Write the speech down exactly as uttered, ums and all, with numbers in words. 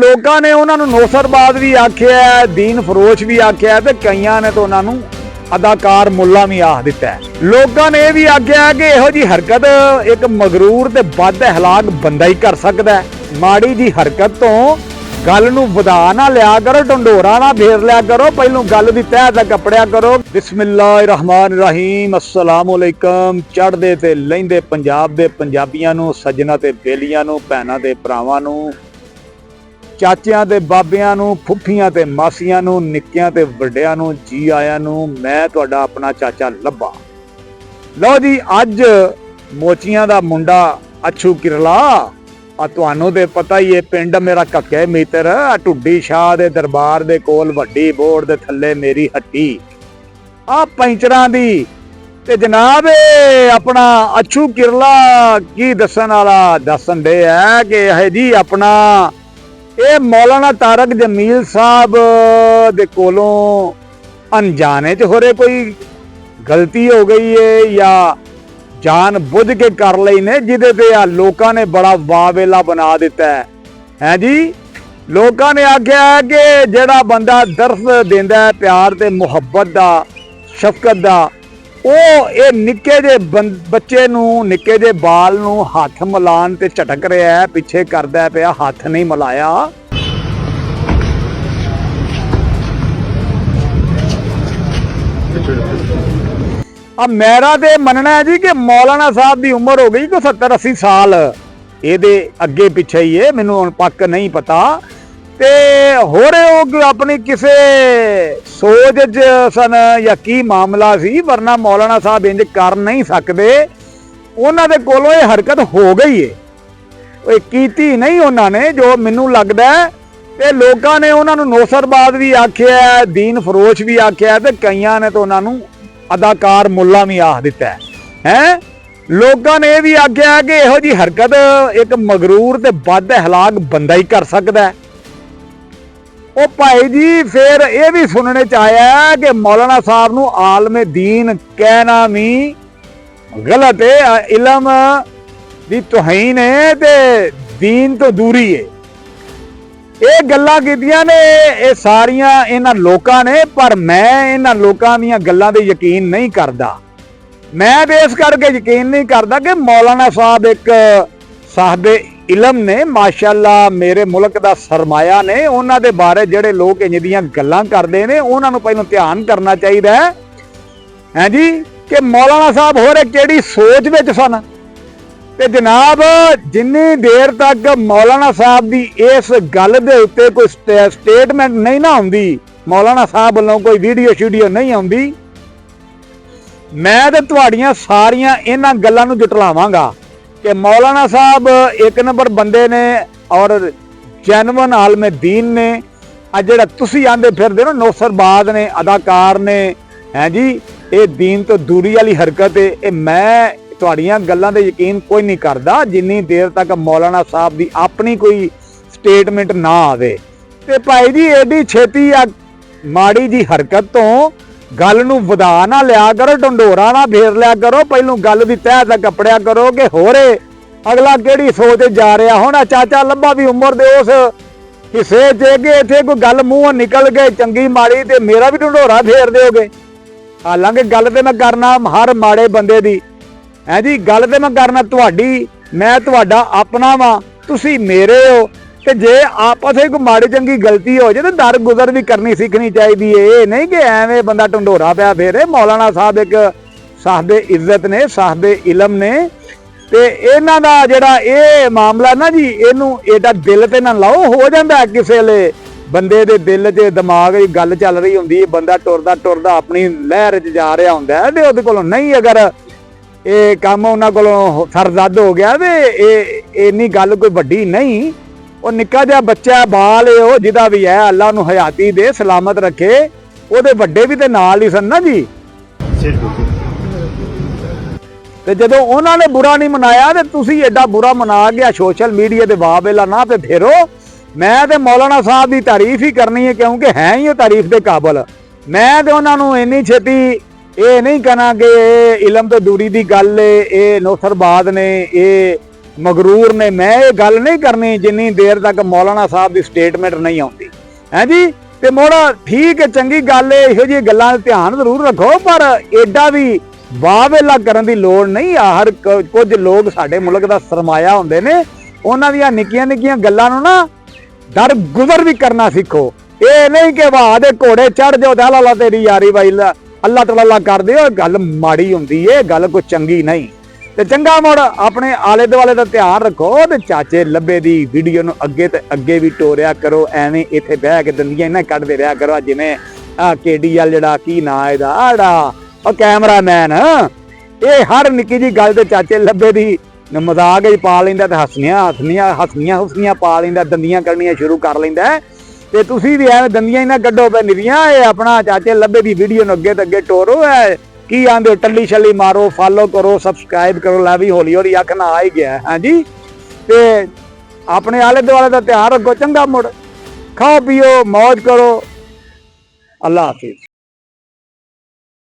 لوکاں نے انہاں نوں نوسر باز وی آکھیا ہے، دین فروش وی آکھیا ہے تے کئیاں نے تے انہاں نوں اداکار ملا وی آکھ دتا ہے۔ لوکاں نے اے وی آکھیا ہے کہ ایہو جی حرکت ایک مغرور تے بد اخلاق بندہ ہی کر سکدا ہے۔ ماڑی جی حرکت توں گل نوں ودھا نہ لیا کرو، ڈنڈورا نہ پھیر لیا کرو، پہلوں گل دی تہہ تک اپڑیا کرو۔ بسم اللہ الرحمن الرحیم۔ السلام علیکم۔ چڑھدے تے لیندے پنجاب دے پنجابیاں نوں، سجنا تے بیلیاں نوں، بھیناں تے بھراواں نوں، چاچیاں تے بابیاں نوں، پھپھیاں تے ماسیاں نوں، نکیاں تے وڈیاں نوں، جی آیاں نوں۔ میں تہاڈا اپنا چاچا لبا۔ لو جی، اج موچیاں دا منڈا اچھو کرلا، آ تہانوں تے پتہ ہی ہے، پنڈ میرا ککے میتر، آ ٹڈی شاہ دے دربار دے کول وڈی بورڈ دے تھلے میری ہٹی۔ آ پینچراں دی۔ تے جناب، اے اپنا اچھو کرلا کی دسن والا دسن دے ہے کہ ہے جی اپنا اے مولانا طارق جمیل صاحب دے کولوں انجانے چ ہو رہے کوئی غلطی ہو گئی ہے یا جان بجھ کے کر لئی نے، جدے تے آ لوکاں نے بڑا واویلا بنا دیتا ہے۔ ہیں جی، لوکاں نے آکھیا ہے کہ جڑا بندہ درس دیندا ہے پیار تے محبت دا، شفقت دا، او اے نکے جے بن-، بچے نوں، نکے جے بال نوں ہاتھ ملان تے جھٹک رہیا ہے، پیچھے کردا ہے پیا، ہاتھ نہیں ملایا۔ اب میرا تے مننا ہے جی کہ مولانا صاحب دی عمر ہو گئی کوئی ستر اسی سال۔ اے دے اگے پچھے ہی ہے، مینوں ہن پک نہیں پتا۔ تے ہو رہے ہو کہ اپنی کسے سوچ وچ سن یا کی معاملہ سی، ورنہ مولانا صاحب انج کر نہیں سکدے۔ انہاں دے کولوں یہ حرکت ہو گئی ہے، یہ کیتی نہیں انہاں نے، جو مینوں لگدا ہے۔ تے لوکاں نے انہاں نوں نوسر باز بھی آکھیا ہے، دین فروش بھی آکھیا ہے، تے کئیاں نے تو انہاں نوں اداکار ملا بھی آکھ دتا ہے۔ ہیں؟ لوکاں نے یہ بھی آکھیا ہے کہ یہو جی حرکت ایک مغرور تے بد اخلاق بندہ ہی کر سکدا ہے۔ او بھائی جی، پھر یہ بھی سننے چ آیا ہے کہ مولانا صاحب نو عالم دین کہنا بھی غلط ہے، علم دی توہین ہے تے دین تو دوری ہے۔ یہ گلاں کیتیاں نے، یہ ساریاں انہاں لوکاں نے، پر میں انہاں لوکاں دیاں گلاں تے یقین نہیں کردا۔ میں تے اس کر کے یقین نہیں کردا کہ مولانا صاحب ایک صاحب علم نے، ماشاءاللہ میرے ملک دا سرمایہ نے، انہاں دے بارے جڑے لوگ انج دیاں گلاں کردے نے، انہاں نوں پہلوں دھیان کرنا چاہیدا ہے۔ ہیں جی، کہ مولانا صاحب ہور کیڑی سوچ وچ سن۔ تے جناب، جنی دیر تک مولانا صاحب دی اس گل دے اُتے کوئی سٹے-، سٹیٹمنٹ نہیں نہ ہوندی، مولانا صاحب ولوں کوئی ویڈیو شیڈیو نہیں ہوندی، میں تے تہاڈیاں ساریاں انہاں گلاں نوں جٹلاواں گا کہ مولانا صاحب ایک نمبر بندے نے اور جینوئن عالم دین نے۔ آ جڑا تسی آندے پھردے نا نوسر باز نے، اداکار نے، ہیں جی، اے دین تو دوری والی حرکت ہے۔ اے میں تہاڈیاں گلاں تے یقین کوئی نہیں کردا جنی دیر تک مولانا صاحب دی اپنی کوئی سٹیٹمنٹ نہ آوے۔ تے بھائی جی، ایڈی چھیتی آ ماڑی جی حرکت توں گل نوں ودھا نہ لیا کرو، ڈنڈورا نہ پھیر لیا کرو، پہلوں گل دی تہہ تک کپڑیا کرو کہ ہورے اگلا کیڑی سوچ جا رہا۔ ہن چاچا لبا بھی عمر دے اس حصے چ کہ ایتھے کوئی گل منہ نکل گئی چنگی ماڑی تے میرا بھی ڈنڈورا پھیر دیو گے۔ حالانکہ گل تے میں کرنا ہر ماڑے بندے دی، ہیں جی، گل تے میں کرنا تہاڈی، میں تہاڈا اپنا واں، تسی میرے ہو۔ تے جے آپس وچ کوئی ماڑی چنگی غلطی ہو جائے تے در گزر بھی کرنی سیکھنی چاہیدی ہے۔ اے نہیں کہ ایویں بندہ ڈنڈورا پیا پھیرے۔ مولانا صاحب ایک صاحب عزت نے، صاحب علم نے، تے انہاں دا جڑا اے معاملہ نا جی، اینوں ایڈا دل تے نہ لاؤ، ہو جاندا ہے کسے لے بندے دے دل تے دماغ وچ گل چل رہی ہوندی ہے، بندہ ٹردا ٹردا اپنی لہر وچ جا رہا ہوندا ہے تے اودے کولوں نہیں، اگر اے کم انہاں کولوں سرزد ہو گیا تے اے اینی گل کوئی وڈی نہیں۔ او نکا جہا بچہ بال اے، او جدا بھی ہے، اللہ نو حیاتی دے، سلامت رکھے۔ او دے وڈے بھی تے نال ہی سن نا جی۔ تے جدوں انہاں نے برا نہیں منایا تے تسی ایڈا برا منا گیا سوشل میڈیا دے وابیلا نہ تے پھرو۔ میں تے مولانا صاحب دی تعریف ہی کرنی ہے کیونکہ ہیں ہی او تعریف دے قابل۔ میں تے انہاں نوں اینی چھیتی اے نہیں کہنا کہ اے علم تے دوری دی گل اے، اے نوسر باز نے، اے مغرور نے۔ میں یہ گل نہیں کرنی جنی دیر تک مولانا صاحب دی سٹیٹمنٹ نہیں آتی۔ ہیں جی؟ تے موڑا ٹھیک ہے، چنگی گل ہے، یہو جی گلاں تے دھیان ضرور رکھو، پر ایڈا بھی واہ ویلا کرن دی لوڑ نہیں۔ آخر ک- کچھ لوگ ساڈے ملک دا سرمایہ ہوندے نے، انہاں دیاں نکیاں نکیاں گلاں نوں نا در گزر بھی کرنا سیکھو۔ اے نہیں کہ واہ دے گھوڑے چڑھ جاؤ تے اللہ اللہ تیری یاری بھائی، اللہ اللہ تعالیٰ اللہ کر دیو، گل ماڑی ہوندی ہے، گل کوئی چنگی نہیں۔ تے چنگا مڑ اپنے آلے دوالے دا دھیان رکھو تے چاچے لبے دی ویڈیو نوں اگے تے اگے وی ٹوریا کرو۔ ایویں ایتھے بہہ کے دندیاں نہ کڈدے رہیا کرو، جویں آ کے ڈی ایل جڑا کی ناں اے دا، آڑا او کیمرہ مین، اے ہر نکی جی گل تے چاچے لبے دی مذاق وچ پا لیندا تے ہسنیاں ہسنیاں ہسنیاں ہسنیاں پا لیندا، دندیاں کرنیاں شروع کر لیندا ہے۔ تے تسی وی ایویں دندیاں ہی نہ کڈو پے نریاں، اے اپنا چاچے لبے دی ویڈیو نوں اگے تے اگے ٹورو۔ اے کی آندے ہو، ٹلی شلی مارو، فالو کرو، سبسکرائب کرو، لے وی ہولی ہولی اکھ نہ آ ہی گیا ہے۔ ہاں جی، تے اپنے آلے دوالے دا دھیان رکھو، چنگا مڑ کھاؤ پیو، موج کرو۔ اللہ حافظ۔